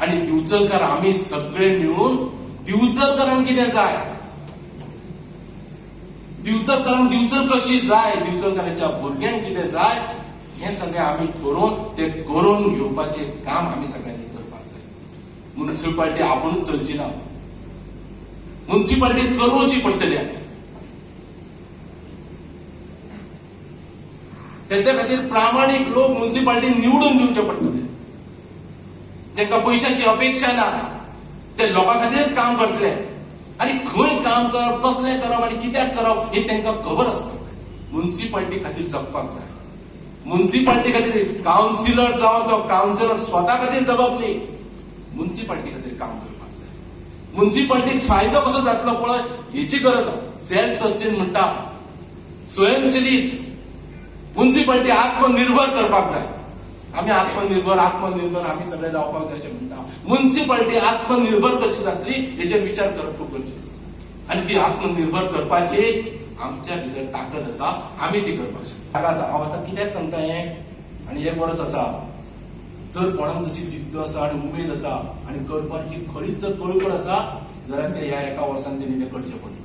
आनी दिवचलकार आमी सगळे मेळून दिवचलकारांक कितें जाय, दिवचलकारांक दिवचल कशी जाय, दिवचलकारांच्या भुरग्यांक कितें जाय हें सगळें आमी थारोवन ते करून घेवपाचें काम आमी सगळ्यांनी करपाक जाय. मुन्सिपाल्टी आपुणूच चलची ना, मुन्सिपाल्टी चलोवची पडटली आमी. त्याच्या खातीर प्रामाणीक लोक मुन्सिपाल्टी निवडून दिवचे पडटले. तांकां पयशांची अपेक्षा ना, ते लोकां खातीरच काम करतले. आनी खंय काम करप, कसलें करप आनी कित्याक करप हें तांकां खबर आसपाक जाय. मुन्सिपाल्टी खातीर जगपाक जाय. मुन्सिपाल्टी खातीर कावन्सिलर जावन तो कावन्सिलर स्वता खातीर जगप न्ही, मुन्सिपाल्टी खातीर काम करपाक जाय. मुन्सिपाल्टीक फायदो कसो जातलो पळय हेची गरज आसा. सेल्फ सस्टेन म्हणटा, स्वयंचलित मुन्सिपाल्टी आत्मनिर्भर करपाक जाय. आमी आत्मनिर्भर आत्मनिर्भर आमी सगळे जावपाक जाय अशें म्हणटा. मुन्सिपाल्टी आत्मनिर्भर कशी जातली हेचेर विचार करप खूब गरजेचो आसा. आनी ती आत्मनिर्भर करपाची आमच्या भितर ताकद आसा, आमी ती करपाक शकता. आसा. हांव आतां कित्याक सांगता हें, आनी एक वर्स आसा, जर कोणाक तशी जिद्द आसा आनी उमेद आसा आनी करपाची खरीच जर कळकळ आसा जाल्यार ते ह्या एका वर्सान तेणी तें करचें पडलें.